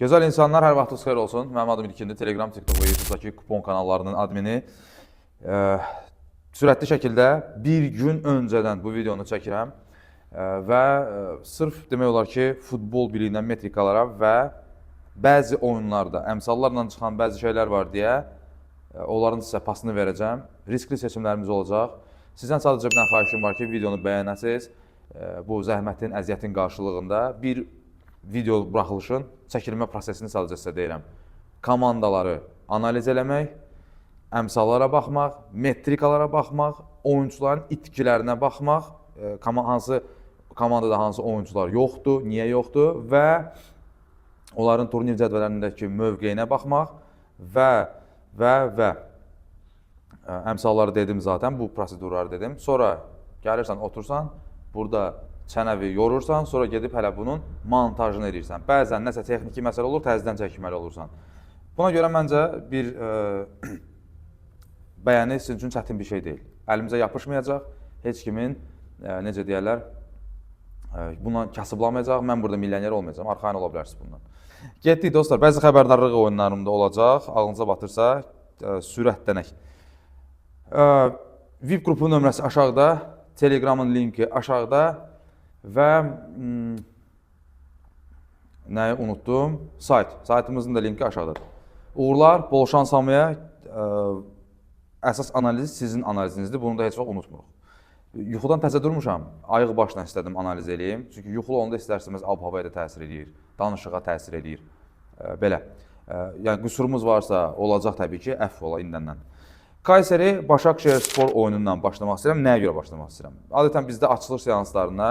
Gözəl insanlar, hər vaxtınız xeyir olsun. Mənim adım İlkindir. Telegram, TikTok və YouTube'dakı kupon kanallarının admini. Sürətli şəkildə bir gün öncədən bu videonu çəkirəm. Və sırf demək olar ki, futbol biliyindən metrikalara və bəzi oyunlarda əmsallarla çıxan bəzi şeylər var deyə onların sizə pasını verəcəm. Riskli seçimlərimiz olacaq. Sizdən sadəcə bir dənə xahişim var ki, videonu bəyənəsiz. Bu zəhmətin, əziyyətin qarşılığında bir video buraxılışın çəkilmə prosesini sadəcə sizə deyirəm. Komandaları analiz eləmək, əmsallara baxmaq, metrikalara baxmaq, oyunçuların itkilərinə baxmaq, hansı komandada hansı oyunçular yoxdur, niyə yoxdur və onların turnir cədvəllərindəki mövqeyinə baxmaq və əmsalları dedim zaten, bu prosedurları dedim. Sonra gəlirsən, otursan, burada çənəvi yorursan, sonra gedib hələ bunun montajını edirsən. Bəzən nəsə texniki məsələ olur, təzədən çəkməli olursan. Buna görə məncə bir bəyəni sizin üçün çətin bir şey deyil. Əlimizə yapışmayacaq, heç kimin necə deyərlər, bundan kasıblamayacaq, mən burada milyoner olmayacağam, arxayın ola bilərsiniz bundan. Getdik dostlar, bəzi xəbərdarlıq oyunlarımda olacaq, ağlınıza batırsa sürətlənək. VIP qrupunun nömrəsi aşağıda, Telegramın linki aşağıda və nəyi unutdum? Sayt. Saytımızın da linki aşağıdadır. Uğurlar, bol şans hamıya. Əsas analiz sizin analizinizdir. Bunu da heç vaxt unutmuruq. Yuxudan təzə durmuşam. Ayıq başla istədim analiz eləyim. Çünki yuxulu olanda istər-istəməz ab-havaya da təsir eləyir, danışığa təsir eləyir. Belə. Yəni qüsurumuz varsa olacaq təbii ki, əfv ola indəndən. Kayseri Başakşehir Spor oyunundan başlamaq istəyirəm. Nəyə görə başlamaq istəyirəm? Adətən bizdə açılış seanslarına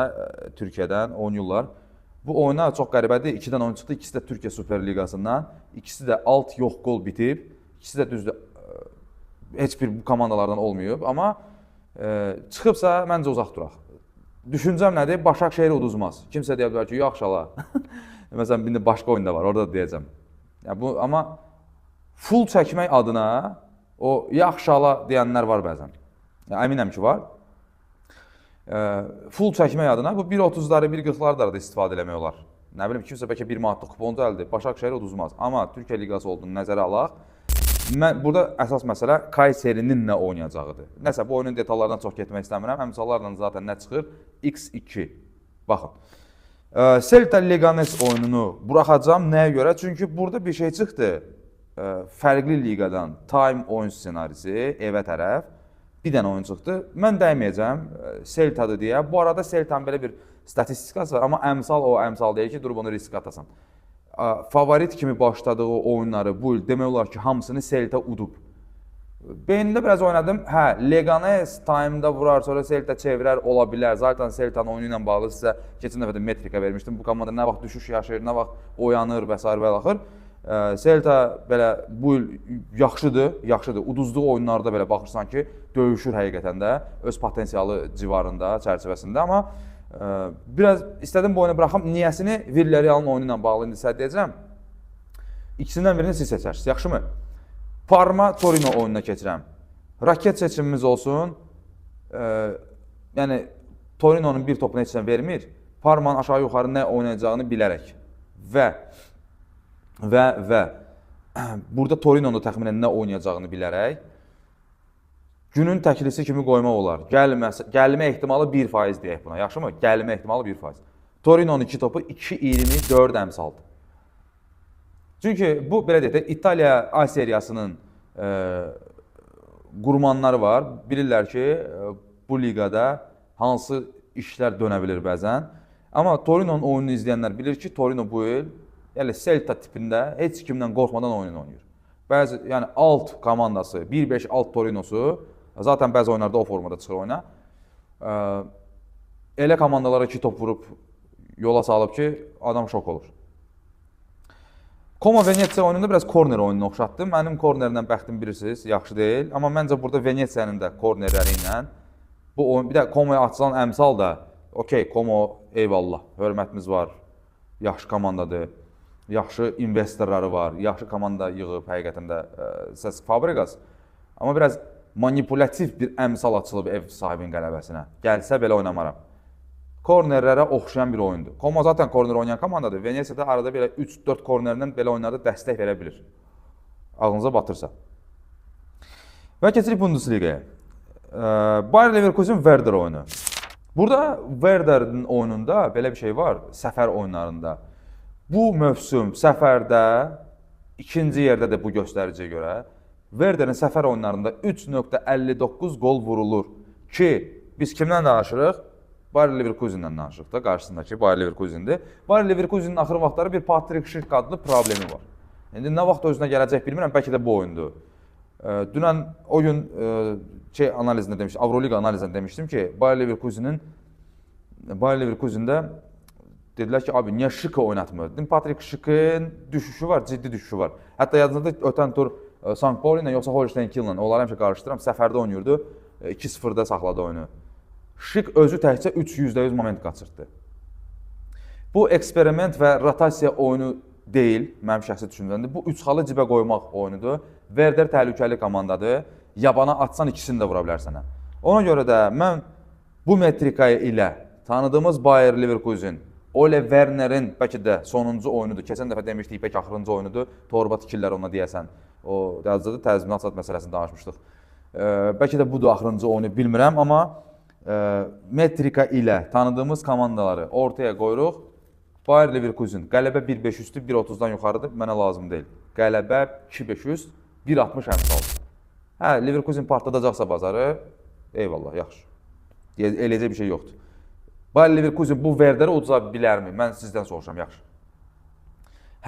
Türkiyədən oynayırlar. Bu oyuna çox qəribədir. 2 dənə oyun çıxdı. İkisi də Türkiyə Super Liqasından. İkisi də alt yox qol bitib. İkisi də düzdür, heç bir bu komandalardan olmayıb, amma çıxıbsa məncə uzaq duraq. Düşüncəm nədir? Başakşehir uduzmaz. Kimsə deyə bilər ki, yaxşı ala. Məsələn, indi başqa oyunda var, orada da deyəcəm. Yəni bu amma full çəkmək adına o yaxşı ala deyənlər var bəzən. Yəni, əminəm ki var. Full çəkmək adına bu 1.30-ları, 1.40-ları da istifadə eləmək olar. Nə bilim, kimsə bəlkə 1 manatlıq kupon düzəldi. Başakşehir uduzmaz. Amma Türkiyə Liqası olduğunu nəzərə alaq. Mən burada əsas məsələ Kaysərinin nə oynayacağıdır. Nəsə bu oyunun detallarına çox getmək istəmirəm. Əmsallarla zaten nə çıxır? X2. Baxın. Celta Leganes oyununu buraxacağam. Nəyə görə? Çünki burada bir şey çıxdı. Fərqli liqadan time oyun ssenarisi evə tərəf bir dənə oyun çıxdı. Mən dəyməyəcəm Celta'dır deyə. Bu arada Celta'nın belə bir statistikası var, amma əmsal o əmsal deyil ki, durub onu risk atasan. Favorit kimi başladığı oyunları bu il demək olar ki, hamısını Celta udub. Beynimdə biraz oynadım. Hə, Leganes time-da vurar, sonra Celta çevirər, ola bilər. Zaten Celta'nın oyunu ilə bağlı sizə keçən dəfə də metrika vermişdim. Bu komanda nə vaxt düşüş yaşayır, nə vaxt oyanır və sair və axır. Celta belə bu il yaxşıdır, yaxşıdır. Uduzduğu oyunlarda belə baxırsan ki, döyüşür həqiqətən də öz potensialı civarında, çərçivəsində, amma biraz istədim bu oyunu buraxım. Niyəsini Villarreal'ın oyunu ilə bağlı indi sizə deyəcəm. İkisindən birini siz seçərsiniz, yaxşımı? Parma Torino oyununa keçirəm. Raket seçimimiz olsun. Yəni Torino'nun bir topunu heç nə vermir. Parmanın aşağı yuxarı nə oynayacağını bilərək və burada Torino'nun da təxminən nə oynayacağını bilərək günün təklisi kimi qoymaq olar. Gəlməsə, gəlmə ehtimalı 1% deyək buna. Yaxşımı? Gəlmə ehtimalı 1%. Torino'nun 2 topu 2.24 əmsaldır. Çünki bu belə deyək də İtaliya A seriyasının qurmanları var. Bilirlər ki, bu liqada hansı işlər dönə bilir bəzən. Amma Torino'nun oyununu izləyənlər bilir ki, Torino bu il yəni Celta tipində heç kimdən qorxmadan oyun oynayır. Bəzi yəni alt komandası, 1-5 alt Torino'su zaten bəzi oyunlarda o formada çıxır oyuna. Elə komandalara 2 top vurub yola salıb ki, adam şok olur. Como Venetsiya oyununda biraz korner oyununa oxşatdı. Mənim kornerlə bəxtim bilirsiniz, yaxşı deyil. Amma məncə burada Venetsiyanın da kornerləri ilə bu oyun, bir də Como'ya açılan əmsal da, okey, Como eyvallah, hörmətimiz var. Yaxşı komandadır. Yaxşı investorları var. Yaxşı komanda yığıb həqiqətən də Cesc Fabregas. Amma biraz manipulyativ bir əmsal açılıb ev sahibinin qələbəsinə. Gəlsə belə oynamaram. Kornerlərə oxşayan bir oyundur. Como zaten korner oynayan komandadır. Venesia da arada belə 3-4 kornerdən belə oyunlarda dəstək verə bilir. Ağlınıza batırsa. Və keçirik Bundesliga-ya. Bayer Leverkusen Werder oyunu. Burada Werder'in oyununda belə bir şey var, səfər oyunlarında. Bu mövsüm səfərdə ikinci yerdədir bu göstəriciyə görə. Werder'in səfər oyunlarında 3.59 qol vurulur ki, biz kimdən danışırıq? Bayer Leverkusen'dən danışırıq da, qarşısındakı Bayer Leverkusen'dir. Bayer Leverkusen'in axır vaxtları bir Patrick Schick adlı problemi var. İndi nə vaxt özünə gələcək bilmirəm, bəlkə də bu oyundur. Dünən o gün şey analizində demişdim, Avroliqa analizində demişdim ki, Bayer Leverkusen'də dedilər ki, abi niyə Schick'i oynatmır? Dedim Patrick Schick'in düşüşü var, ciddi düşüşü var. Hətta yadınızda ötən tur St. Pauli ilə yoxsa Holstein Kiel ilə, onları həmişə qarışdırıram, səfərdə oynayırdı. 2-0-da saxladı oyunu. Schick özü təkcə 3 %100 moment qaçırtdı. Bu eksperiment və rotasiya oyunu deyil, mənim şəxsi düşüncəmdir. Bu üç xalı cibə qoymaq oyunudur. Werder təhlükəli komandadır. Yabana atsan ikisini də vura bilər sənə. Ona görə də mən bu metrika ilə tanıdığımız Bayer Leverkusen, Ole Werner'in bəlkə də sonuncu oyunudur. Keçən dəfə demişdik, bəlkə axırıncı oyunudur. Torba tikirlər ona deyəsən. O yadınızdadır, təzminat zad məsələsini danışmışdıq. Bəlkə də budur axırıncı oyunu bilmirəm, amma metrika ilə tanıdığımız komandaları ortaya qoyuruq. Bayer Leverkusen qələbə 1.5 üstü 1.30-dan yuxarıdır, mənə lazım deyil. Qələbə 2.5 üst 1.60 əmsaldır. Hə, Leverkusen partladacaqsa bazarı, eyvallah, yaxşı. Eləyəcək bir şey yoxdur. Bayer Leverkusen bu Werder'i uduza bilərmi? Mən sizdən soruşuram, yaxşı.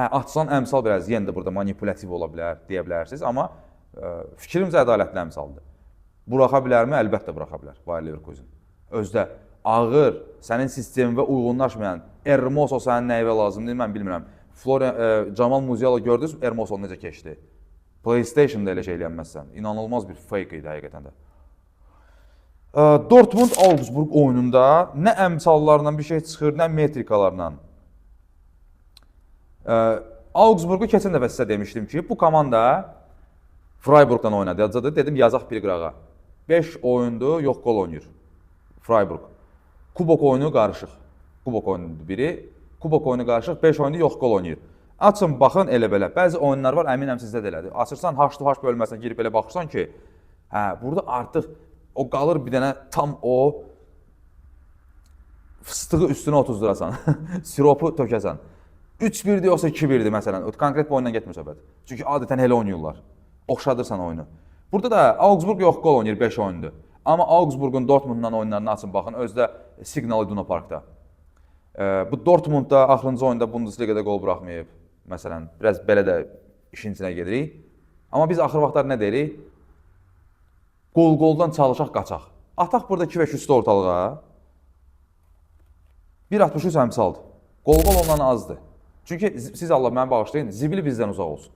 Hə, atsan əmsal biraz yenə də burada manipulyativ ola bilər, deyə bilərsiniz, amma fikrimcə ədalətli əmsaldır. Buraxa bilərmi? Əlbəttə buraxa bilər Bayer Leverkusen. Özdə ağır, sənin sisteminə uyğunlaşmayan Hermoso sənin nəyivə lazımdır, mən bilmirəm. Florian, Jamal Musiala gördünüz Hermoso necə keçdi? PlayStation-da elə şey eləyənməzsən. İnanılmaz bir fake idi həqiqətən də. Dortmund Augsburg oyununda nə əmsallarla bir şey çıxır, nə metrikalarla. Augsburgu keçən dəfə sizə demişdim ki, bu komanda Freiburgdan oynadı. Yadınızdadır? Dedim yazaq bir qırağa. 5 oyundur, yox qol oynayır. Freiburg. Kubok oyunu qarışıq. Kubok oyunudur biri. Kubok oyunu qarışıq, 5 oyundur, yox qol oynayır. Açın, baxın elə belə. Bəzi oyunlar var, əminəm sizdə də elədir. Açırsan H to H bölməsinə girib elə baxırsan ki, hə, burada artıq o qalır bir dənə tam o fıstığı üstünə otuzdurasan, siropu tökəsən. 3-1-dir yoxsa 2-1-dir məsələn. O konkret bu oyundan getmir söhbət. Çünki adətən elə oynayırlar. Oxşadırsan oyunu. Burada da Augsburg yox qol oynayır 5 oyundur. Amma Augsburgun Dortmundla oyunlarını açın baxın, özü də Signal Iduna Parkda. Bu Dortmundda axırıncı oyunda Bundesliqada qol buraxmayıb. Məsələn, biraz belə də işin içinə gedirik. Amma biz axır vaxtlar nə deyirik? Qol-qoldan çalışaq, qaçaq. Ataq burada 2-5 üstü ortalığa. 1.63 əmsaldır. Qol-qol ondan azdır. Çünki siz Allah məni bağışlayın, zibili bizdən uzaq olsun.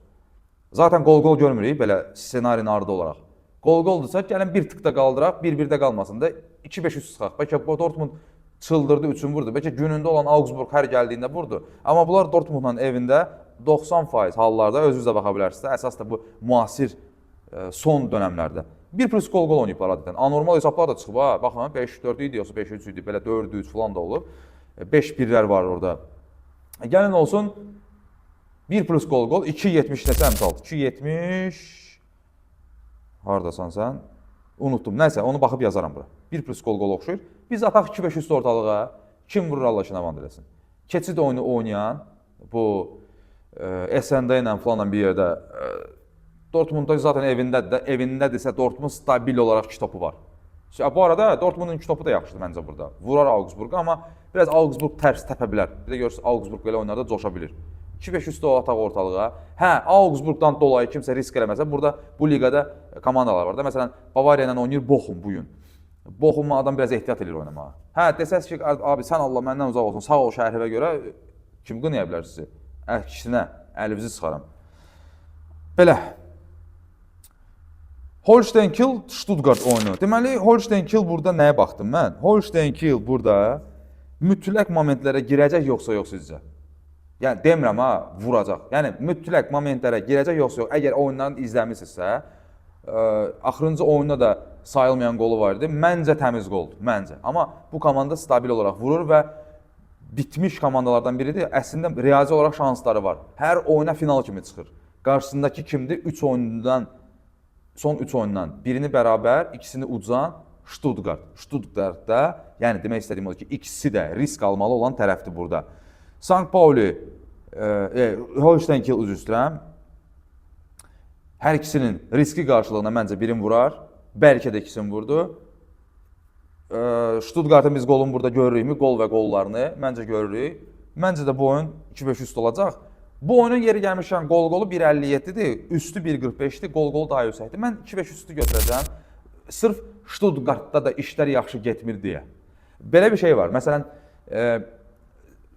Zaten qol-qol görmürük belə ssenarinin ardı olaraq. Qol-qoldursa gəlin bir tık da qaldıraq, bir-birdə qalmasın da 2-5 üst çıxaq. Bəlkə bu Dortmund çıldırdı, üçün vurdu. Bəlkə günündə olan Augsburg hər gəldiyində vurdu. Amma bunlar Dortmundla evində 90% hallarda özünüz də baxa bilərsiniz. Əsas da bu müasir son dönəmlərdə. 1 plus qol-qol oynayıblar adətən. Anormal hesablar da çıxıb ha. Baxın 5-4 idi yoxsa 5-3 idi, belə 4-3 falan da olub. 5-1-lər var orada. Gəlin olsun 1 plus qol-qol 2.70 neçə əmsal? 2.70 hardasan sən? Unutdum. Nəysə, onu baxıb yazaram bura. 1 plus qol-qol oxşuyur. Biz ataq 2-5 üstü ortalığa. Kim vurur Allah işinə vand eləsin. Keçid oyunu oynayan bu SND ilə falan bir yerdə Dortmundda zaten evindədir də, evindədirsə Dortmund stabil olaraq iki topu var. Bu arada Dortmundun iki topu da yaxşıdır məncə burada. Vurar Augsburg, amma biraz Augsburg tərs təpə bilər. Bir də görürsüz Augsburg belə oyunlarda coşa bilir. 2-5 üstü o ataq ortalığa. Hə, Augsburgdan dolayı kimsə risk eləməsə, burada bu liqada komandalar var da. Məsələn, Bavariya ilə oynayır Bochum bu gün. Bochum'a adam biraz ehtiyat eləyir oynamağa. Hə, desəz ki, abi sən Allah məndən uzaq olsun, sağ ol şərhivə görə kim qınaya bilər sizi? Əksinə, əlinizi sıxaram. Belə. Holstein Kiel Stuttgart oyunu. Deməli, Holstein Kiel burada nəyə baxdım mən? Holstein Kiel burada mütləq momentlərə girəcək yoxsa yox sizcə? Yəni demirəm ha, vuracaq. Yəni mütləq momentlərə girəcək yoxsa yox. Əgər oyunlarını izləmisinizsə, Axırıncı oyunda da sayılmayan qolu var idi. Məncə təmiz qoldur, məncə. Amma bu komanda stabil olaraq vurur və bitmiş komandalardan biridir. Əslində riyazi olaraq şansları var. Hər oyuna final kimi çıxır. Qarşısındakı kimdir? 3 oyundan, son 3 oyundan birini bərabər, ikisini ucan Stuttgart. Stuttgartda, yəni demək istədiyim odur ki, ikisi də risk almalı olan tərəfdir burada. Sankt Pauli, Holstein Kiel, üzr istəyirəm. Hər ikisinin riski qarşılığında məncə birini vurar. Bəlkə də ikisini vurdu. Stuttgartın biz qolunu burada görürükmü? Qol və qollarını məncə görürük. Məncə də bu oyun 2-5 üst olacaq. Bu oyunun yeri gəlmişkən qol qolu 1.57-dir, üstü 1.45-dir, qol qolu daha yüksəkdir. Mən 2-5 üstü götürəcəm. Sırf Stuttgartda da işlər yaxşı getmir deyə. Belə bir şey var. Məsələn,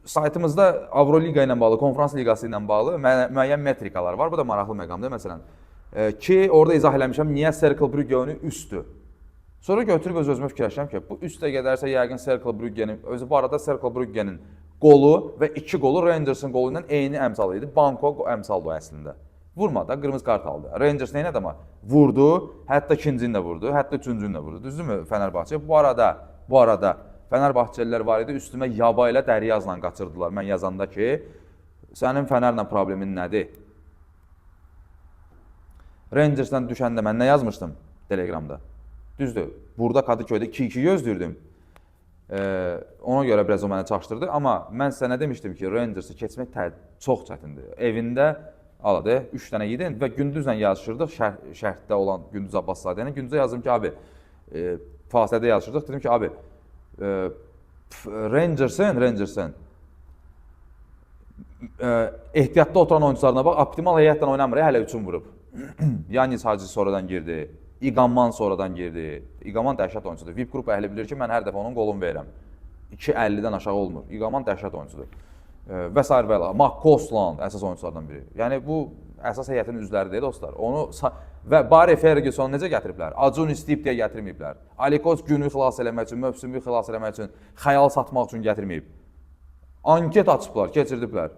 saytımızda Avroliqa ilə bağlı, Konfrans Liqası ilə bağlı müəyyən metrikalar var. Bu da maraqlı məqamdır. Məsələn, ki orada izah eləmişəm niyə Cercle Brugge oyunu üstdür. Sonra götürüb öz-özümə fikirləşirəm ki, bu üstə gedərsə yəqin Cercle Brugge'nin, özü bu arada Cercle Brugge'nin qolu və 2 qolu Rangers'ın qolu ilə eyni əmsal idi. Banko əmsaldır o əslində. Vurmadı, qırmızı kart aldı. Rangers nə etdi amma? Vurdu, hətta ikincini də vurdu, hətta üçüncünü də vurdu. Düzdürmü Fənərbağçə? Bu arada Fənərbağçəlilər var idi, üstümə yaba ilə Dəryazla qaçırdılar. Mən yazanda ki, sənin Fənərlə problemin nədir? Rangers'dan düşəndə mən nə yazmışdım Telegramda? Düzdür. Burada Kadıköydə 2-2 gözləyirdim. Ona görə biraz o məni çaşdırdı. Amma mən sizə nə demişdim ki, Rangers'ı keçmək çox çətindir. Evində aladı, 3 dənə yedin və Gündüzlə yazışırdıq, şərhdə olan Gündüz Abbaszadə ilə. Gündüzə yazdım ki, abi, fasilədə yazışırdıq. Dedim ki, abi, Rangers'ın ehtiyatda oturan oyuncularına bax, optimal heyətlə oynamır, hələ üçün vurub. Yanis Hacı sonradan girdi. İqaman sonradan girdi. İqaman dəhşət oyuncudur. VIP qrup əhli bilir ki, mən hər dəfə onun qolunu verirəm. 2.50-dən aşağı olmur. İqaman dəhşət oyuncudur. Və sair və ilə. McCausland əsas oyunculardan biri. Yəni bu əsas heyətin üzvləri deyil dostlar. Onu və Barry Fergusonu necə gətiriblər? Acun istəyib deyə gətirməyiblər. Ali Koç günü xilas eləmək üçün, mövsümü xilas eləmək üçün, xəyal satmaq üçün gətirməyib. Anket açıblar, keçirdiblər.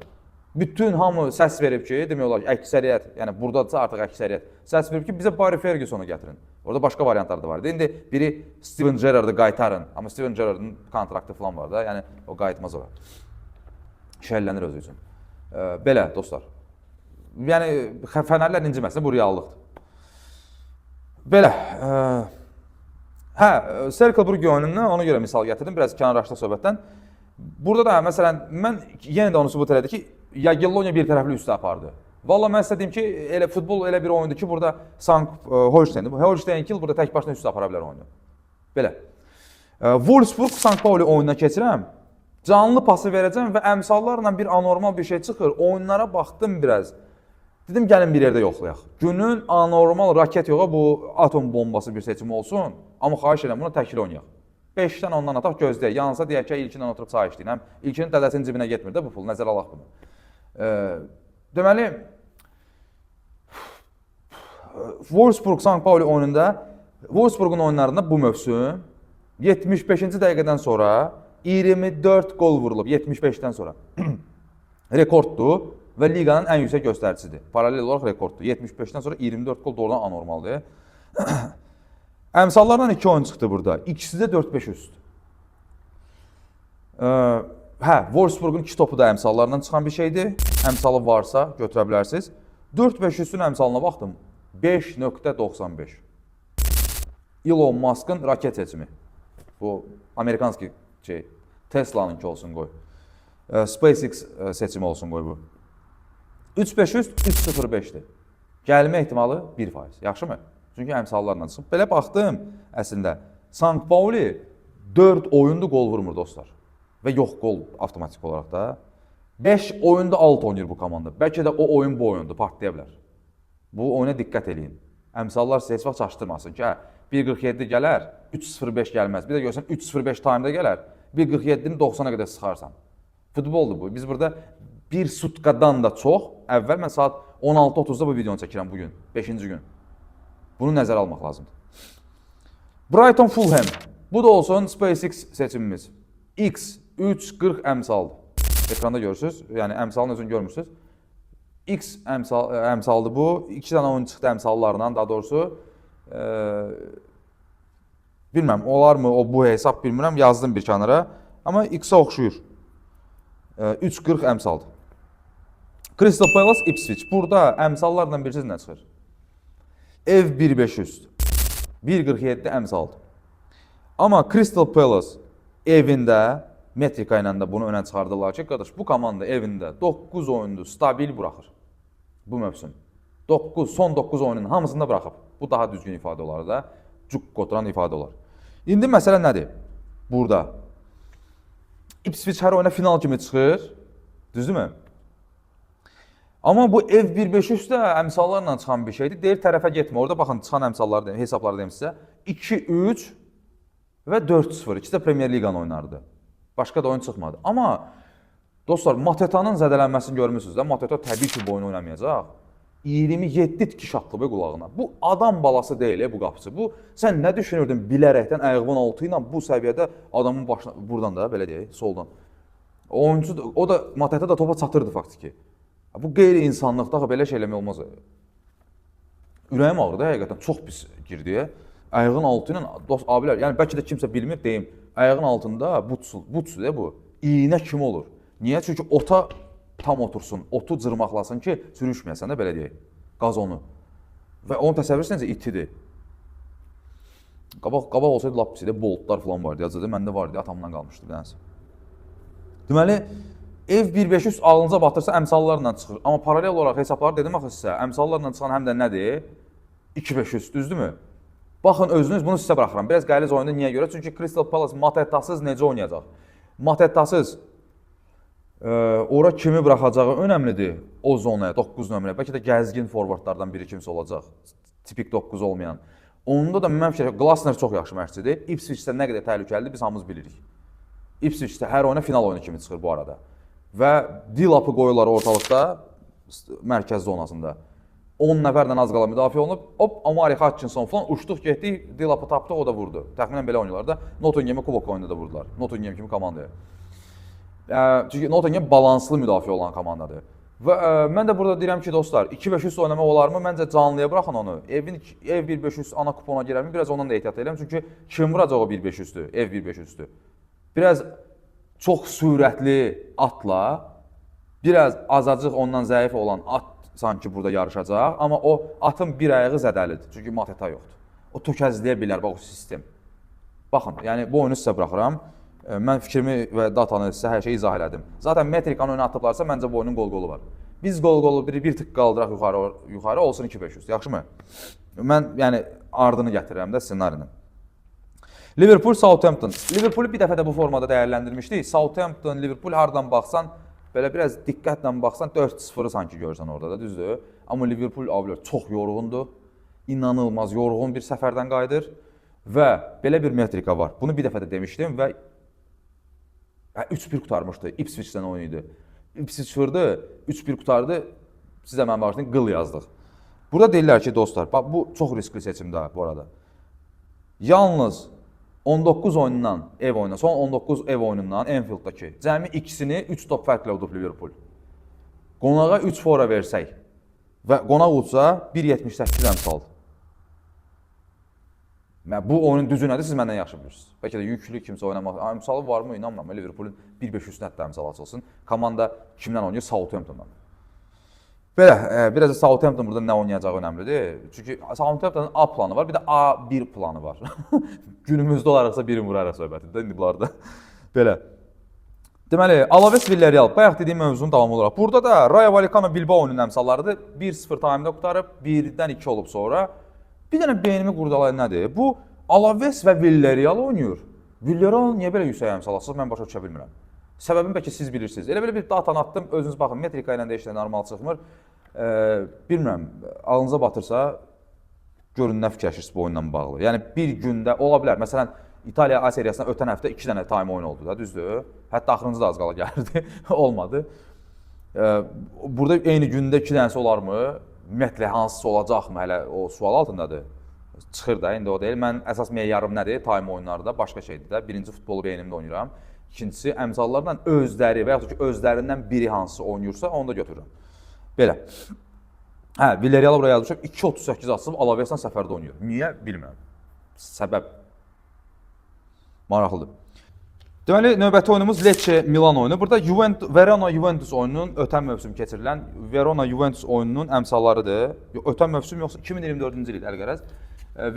Bütün hamı səs verib ki, demək olar ki, əksəriyyət, yəni burdadsa artıq əksəriyyət səs verib ki, bizə Barry Fergusonu gətirin. Orada başqa variantlar da var idi. İndi biri Steven Gerrard'ı qaytarın. Amma Steven Gerrard'ın kontraktı falan var da, yəni o qayıtmaz ora. Şəllənir özü üçün. Belə dostlar. Yəni Fənərlər inciməsin, bu reallıqdır. Belə, hə, Cercle Brugge oyunundan ona görə misal gətirdim, biraz kənarlaşdıq söhbətdən. Burada da məsələn mən yenə də onu sübut elədi ki, Jagiellonia bir tərəfli üstə apardı. Valla mən sizə deyim ki, elə futbol elə bir oyundur ki, burada Sank Holstein, Holstein Kiel burada tək başına üstə apara bilər oyunu. Belə. Wolfsburg Sankt Pauli oyununa keçirəm. Canlı pası verəcəm və əmsallarla bir anormal bir şey çıxır. Oyunlara baxdım biraz. Dedim gəlin bir yerdə yoxlayaq. Günün anormal raket yoxa bu atom bombası bir seçim olsun. Amma xahiş edirəm buna təkli oynayaq. 5-dən 10-dan ataq, gözləyək. Yansa deyək ki, ilkindən oturub çay içdik. Həm ilkinin dədəsinin cibinə getmir də bu pul. Nəzərə alaq bunu. Deməli Wolfsburg Sankt Pauli oyununda, Wolfsburgun oyunlarında bu mövsüm 75-ci dəqiqədən sonra 24 qol vurulub 75-dən sonra. Rekorddur və liqanın ən yüksək göstəricisidir. Paralel olaraq rekorddur. 75-dən sonra 24 qol doğrudan anormaldır. Əmsallardan 2 oyun çıxdı burada. İkisi də 4-5 üst. Hə, Wolfsburgun 2 topu da əmsallarından çıxan bir şeydir. Əmsalı varsa götürə bilərsiniz. 4-5 üstün əmsalına baxdım. 5.95. Elon Musk'ın raket seçimi. Bu amerikanski şey, Tesla'nınki olsun qoy. SpaceX seçimi olsun qoy bu. 3-5 üst 3.05-dir. Gəlmə ehtimalı 1%. Yaxşımı? Çünki əmsallarla çıxıb. Belə baxdım əslində. Sankt Pauli 4 oyundur qol vurmur dostlar. Və yox qol avtomatik olaraq da. 5 oyunda 6 oynayır bu komanda. Bəlkə də o oyun bu oyundur, partlaya bilər. Bu oyuna diqqət eləyin. Əmsallar sizə heç vaxt çaşdırmasın ki, hə, 1.47 gələr, 3.05 gəlməz. Bir də görsən 3.05 time-da gələr, 1.47-ni 90-a qədər sıxarsan. Futboldur bu. Biz burada bir sutkadan da çox, əvvəl mən saat 16:30-da bu videonu çəkirəm bu gün, 5-ci gün. Bunu nəzərə almaq lazımdır. Brighton Fulham. Bu da olsun SpaceX seçimimiz. X 3.40 əmsaldır. Ekranda görürsüz. Yəni əmsalın özünü görmürsüz. X əmsaldır bu. 2 dənə oyun çıxdı əmsallarla daha doğrusu. Bilmirəm, olarmı o bu hesab bilmirəm, yazdım bir kənara. Amma X-a oxşuyur. 3.40 əmsaldır. Crystal Palace Ipswich. Burada əmsallarla bilirsiniz nə çıxır? Ev 1.500. 1.47 əmsaldır. Amma Crystal Palace evində metrika ilə də bunu önə çıxardırlar ki, qardaş, bu komanda evində 9 oyundur stabil buraxır bu mövsüm. 9, son 9 oyunun hamısında buraxıb. Bu daha düzgün ifadə olar da. Cuk qoturan ifadə olar. İndi məsələ nədir? Burada Ipswich hər oyuna final kimi çıxır. Düzdürmü? Amma bu ev 1-5-3 də əmsallarla çıxan bir şeydir. Deyir tərəfə getmə. Orada baxın çıxan əmsalları deyim, hesabları deyim sizə. 2-3 və 4-0. İkisi də Premier Liqanı oynardı. Başqa da oyun çıxmadı. Amma dostlar, Matetanın zədələnməsini görmüsünüz də. Mateta təbii ki, bu oyunu oynamayacaq. 27 tikiş atdı be qulağına. Bu adam balası deyil bu qapıçı. Bu sən nə düşünürdün bilərəkdən ayağının altı ilə bu səviyyədə adamın başına buradan da belə deyək, soldan. O oyuncu da, o da Mateta da topa çatırdı faktiki. Bu qeyri-insanlıqda axı belə şey eləmək olmaz. Ürəyim ağrıdı həqiqətən, çox pis girdi. Ayağın altı ilə dost abilər, yəni bəlkə də kimsə bilmir deyim, ayağın altında butsu deyə bu. İynə kimi olur. Niyə? Çünki ota tam otursun, otu cırmaqlasın ki, sürüşməyəsən də belə deyək. Qazonu. Və onu təsəvvür etsəniz itidir. Qabaq olsaydı lap pis idi. Boltlar falan vardı, yazıdı. Məndə var idi, atamdan qalmışdı bir dənəsi. Deməli, ev 1-5-3 ağlınıza batırsa əmsallarla çıxır. Amma paralel olaraq hesabları dedim axı sizə. Əmsallarla çıxan həm də nədir? 2-5-3, düzdürmü? Baxın özünüz, bunu sizə buraxıram. Biraz qəliz oyunda niyə görə? Çünki Crystal Palace Matetasız necə oynayacaq? Matetasız ora kimi buraxacağı önəmlidir o zonaya, 9 nömrəyə. Bəlkə də gəzgin forvardlardan biri kimsə olacaq. Tipik 9 olmayan. Onda da mən fikirləşirəm, Glasner çox yaxşı məşqçidir. Ipswich-də nə qədər təhlükəlidir biz hamımız bilirik. Ipswich-də hər oyuna final oyunu kimi çıxır bu arada. Və Dilapı qoyurlar ortalıqda, mərkəz zonasında. 10 nəfərlə az qala müdafiə olunub. Hop, Amari Hutchinson falan uçduq, getdik, Dilapı tapdıq, o da vurdu. Təxminən belə oynayırlar da. Nottingham'ı kubok oyunda da vurdular. Nottingham kimi komandaya. Çünki Nottingham balanslı müdafiə olan komandadır. Və mən də burada deyirəm ki, dostlar, 2-5-3 oynamaq olarmı? Məncə canlıya buraxın onu. Ev 1-5-3 ana kupona girərmi? Biraz ondan da ehtiyat edirəm. Çünki kim vuracaq o 1-5-3-dür? Ev 1-5-3-dür. Biraz çox sürətli atla, biraz azacıq ondan zəif olan at sanki burada yarışacaq. Amma o atın bir ayağı zədəlidir. Çünki Mateta yoxdur. O tökəzləyə bilər bax o sistem. Baxın, yəni bu oyunu sizə buraxıram. Mən fikrimi və datanı sizə hər şeyi izah elədim. Zaten metrikanı önə atıblarsa məncə bu oyunun qol-qolu var. Biz qol-qolu bir tık qaldıraq yuxarı olsun 2-500. Yaxşımı? Mən yəni ardını gətirirəm də ssenarinin. Liverpool Southampton. Liverpoolu bir dəfə də bu formada dəyərləndirmişdik. Southampton, Liverpool hardan baxsan, belə biraz diqqətlə baxsan 4-0-ı sanki görsən orada da, düzdür? Amma Liverpool abilər çox yorğundur. İnanılmaz yorğun bir səfərdən qayıdır və belə bir metrika var. Bunu bir dəfə də demişdim və 3-1 qurtarmışdı. Ipswich-dən oyun idi. Ipswich vurdu, 3-1 qurtardı. Sizə mən bağışlayın, qıl yazdıq. Burada deyirlər ki, dostlar, bax bu çox riskli seçimdir bu arada. Yalnız 19 oyundan, ev oyundan, son 19 ev oyunundan Anfield'dakı cəmi ikisini 3 top fərqlə udub Liverpool. Qonağa 3 fora versək və qonaq udsa 1.78 əmsaldır. Bu oyunun düzü nədir, siz məndən yaxşı bilirsiniz. Bəlkə də yüklü kimsə oynamaq, əmsalı varmı inanmıram. Liverpoolun 1.5 üstünə hətta əmsal açılsın. Komanda kimdən oynayır? Southampton'dan. Belə, biraz da Southampton burada nə oynayacağı önəmlidir. Çünki Southampton'un A planı var, bir də A1 planı var. Günümüzdə olaraqsa birini vuraraq söhbətidir indi bunlarda. Belə. Deməli, Alaves Villarreal. Bayaq dediyim mövzunun davamı olaraq. Burada da Rayo Vallecano Bilbao oyununun əmsallarıdır. 1-0 time-da qurtarıb, 1-dən 2 olub sonra. Bir dənə beynimi qurdalayan nədir? Bu Alaves və Villarreal oynayır. Villarreal niyə belə yüksək əmsal açılır, mən başa düşə bilmirəm. Səbəbini bəlkə siz bilirsiniz. Elə belə bir datanı atdım, özünüz baxın, metrika ilə də heç nə normal çıxmır. Bilmirəm, ağlınıza batırsa görün nə fikirləşirsiniz bu oyunla bağlı. Yəni bir gündə ola bilər. Məsələn, İtaliya A seriyasında ötən həftə 2 dənə time oyun oldu da, düzdür? Hətta axırıncı da az qala gəlirdi. Olmadı. Burada eyni gündə 2 dənəsi olarmı? Ümumiyyətlə hansısa olacaqmı? Hələ o sual altındadır. Çıxır da, indi o deyil. Mən əsas meyarım nədir? Time oyunlarda başqa şeydir də. Birinci futbolu beynimdə oynayıram. İkincisi, əmsallarla özləri və yaxud ki, özlərindən biri hansı oynayırsa, onu da götürürəm. Belə. Hə, Villarreal bura yazmışam. 2.38 açıb Alaveslə səfərdə oynayır. Niyə? Bilmirəm. Səbəb maraqlıdır. Deməli, növbəti oyunumuz Lecce Milan oyunu. Burada Juventus Verona Juventus oyununun ötən mövsüm keçirilən Verona Juventus oyununun əmsallarıdır. Ötən mövsüm yoxsa 2024-cü il əlqərəz.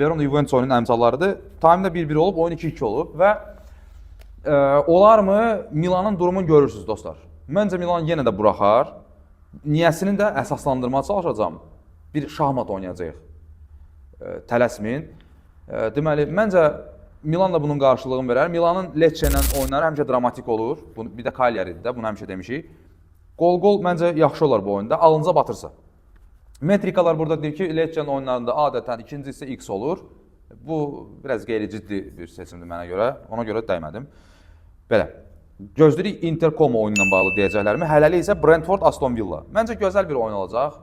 Verona Juventus oyununun əmsallarıdır. Taymda 1-1 olub, oyun 2-2 olub və olarmı Milanın durumunu görürsüz dostlar. Məncə Milan yenə də buraxar. Niyəsini də əsaslandırmağa çalışacağam. Bir şahmat oynayacağıq. Tələsməyin. Deməli, məncə Milan da bunun qarşılığını verər. Milanın Lecce ilə oyunları həmişə dramatik olur. Bunu bir də Cagliari-dir də, bunu həmişə demişik. Qol-qol məncə yaxşı olar bu oyunda. Alınca batırsa. Metrikalar burada deyir ki, Lecce-nin oyunlarında adətən ikinci hissə X olur. Bu biraz qeyri-ciddi bir seçimdir mənə görə. Ona görə dəymədim. Belə. Gözləyirik Inter Como oyunu ilə bağlı deyəcəklərimi. Hələlik isə Brentford Aston Villa. Məncə gözəl bir oyun olacaq.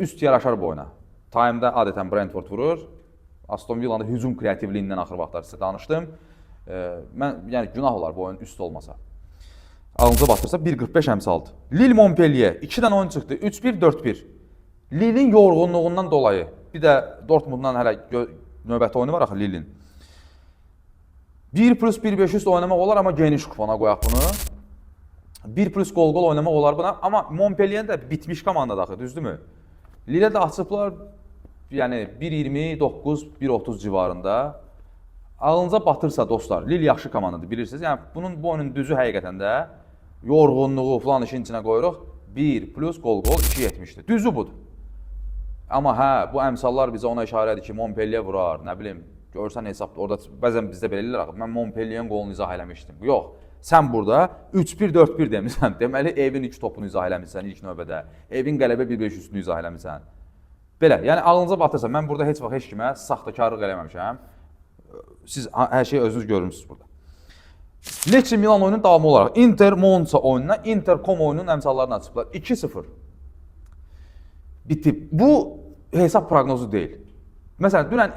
Üst yaraşar bu oyuna. Time-da adətən Brentford vurur. Aston Villa'nın hücum kreativliyindən axır vaxtlar sizə danışdım. Mən yəni günah olar bu oyun üst olmasa. Ağlınıza batırsa 1.45 əmsaldır. Lille Montpellier 2 dənə oyun çıxdı. 3-1, 4-1. Lille'in yorğunluğundan dolayı bir də Dortmunddan hələ növbəti oyunu var axı Lille'in. 1 plus 1.5 üst oynamaq olar, amma geniş kupona qoyaq bunu. 1 plus qol-qol oynamaq olar buna, amma Montpellier də bitmiş komandadır axı, düzdürmü? Lille də açıblar, yəni 1.29, 1.30 civarında. Ağlınıza batırsa dostlar, Lille yaxşı komandadır, bilirsiniz. Yəni bunun bu oyunun düzü həqiqətən də yorğunluğu falan işin içinə qoyuruq. 1 plus qol-qol 2.70-dir. Düzü budur. Amma hə, bu əmsallar bizə ona işarə edir ki, Montpellier vurar, nə bilim, görsən hesab orada bəzən bizdə belə eləyirlər axı. Mən Montpellierin qolunu izah eləmişdim. Yox, sən burada 3-1 4-1 demisən. Deməli evin 2 topunu izah eləmisən ilk növbədə. Evin qələbə 1-5 üstünü izah eləmisən. Belə, yəni ağlınıza batırsa, mən burada heç vaxt heç kimə saxtakarlıq eləməmişəm. Siz hər şeyi özünüz görmüsünüz burada. Lecce Milan oyunun davamı olaraq Inter Monza oyununa Inter Como oyununun əmsallarını açıblar. 2-0. Bitib. Bu hesab proqnozu deyil. Məsələn, dünən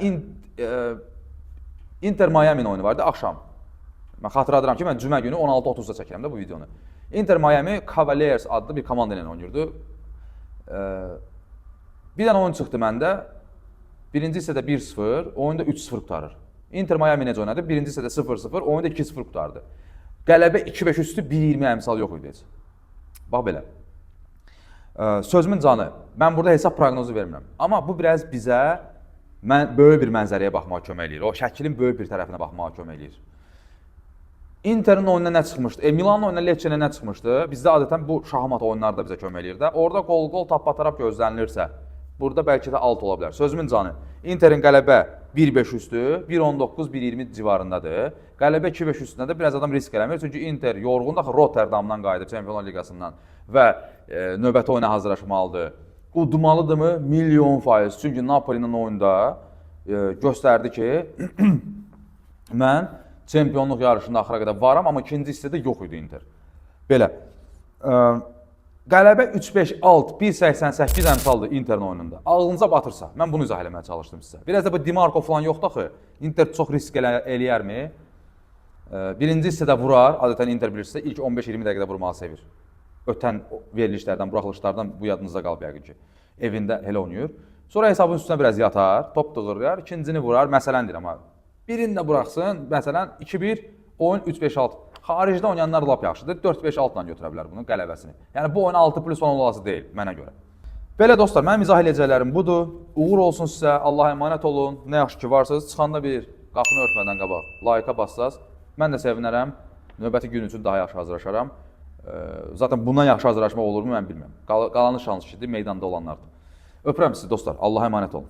Inter Miami oyunu vardı axşam. Mən xatırladıram ki, mən cümə günü 16:30-da çəkirəm də bu videonu. Inter Miami Cavaliers adlı bir komanda ilə oynayırdı. Bir dənə oyun çıxdı məndə. Birinci hissədə 1-0, oyunda 3-0 qurtarır. Inter Miami necə oynadı? Birinci hissədə 0-0, oyunda 2-0 qurtardı. Qələbə 2-5 üstü 1-20 əmsal yox idi heç. Bax belə. Sözümün canı, mən burada hesab proqnozu vermirəm. Amma bu biraz bizə böyük bir mənzərəyə baxmağa kömək eləyir. O şəklin böyük bir tərəfinə baxmağa kömək eləyir. Interin oyununa nə çıxmışdı? Milanın oyununa Lecce-nə nə çıxmışdı? Bizdə adətən bu şahmat oyunları da bizə kömək eləyir də. Orada qol-qol tappataraf gözlənilirsə, burada bəlkə də alt ola bilər. Sözümün canı, Interin qələbə 1-5 üstü, 1.19, 1.20 civarındadır. Qələbə 2-5 üstündə də biraz adam risk eləmir. Çünki Inter yorğundur, axı Rotterdamdan qayıdıb Çempionlar Liqasından və növbəti oyuna hazırlaşmalıdır. Udmalıdırmı? Milyon faiz. Çünki Napoli-nin oyunda göstərdi ki, mən çempionluq yarışında axıra qədər varam, amma ikinci hissədə yox idi Inter. Belə. Qələbə 3-5 alt 1.88 əmsaldır Interin oyununda. Ağlınıza batırsa, mən bunu izah eləməyə çalışdım sizə. Biraz da bu Dimarco falan yoxdur axı. Inter çox risk eləyərmi? Birinci hissədə vurar. Adətən Inter bilirsinizsə ilk 15-20 dəqiqədə vurmağı sevir. Ötən verilişlərdən, buraxılışlardan bu yadınızda qalıb yəqin ki. Evində elə oynayır. Sonra hesabın üstünə biraz yatar, top dığırlar, ikincini vurar, məsələn deyirəm amma. Birini də buraxsın, məsələn 2-1, oyun 3-5-6. Xaricdə oynayanlar lap yaxşıdır. 4-5-6 ilə götürə bilər bunun qələbəsini. Yəni bu oyun 6 plus 10 olası deyil mənə görə. Belə dostlar, mənim izah eləyəcəklərim budur. Uğur olsun sizə, Allaha əmanət olun. Nə yaxşı ki varsınız. Çıxanda bir qapını örtmədən qabaq like-a bassaz, mən də sevinərəm. Növbəti gün üçün daha yaxşı hazırlaşaram. Zaten bundan yaxşı hazırlaşmaq olurmu mən bilmirəm. Qalanı şans işidir, meydanda olanlardır. Öpürəm sizi dostlar. Allaha əmanət olun.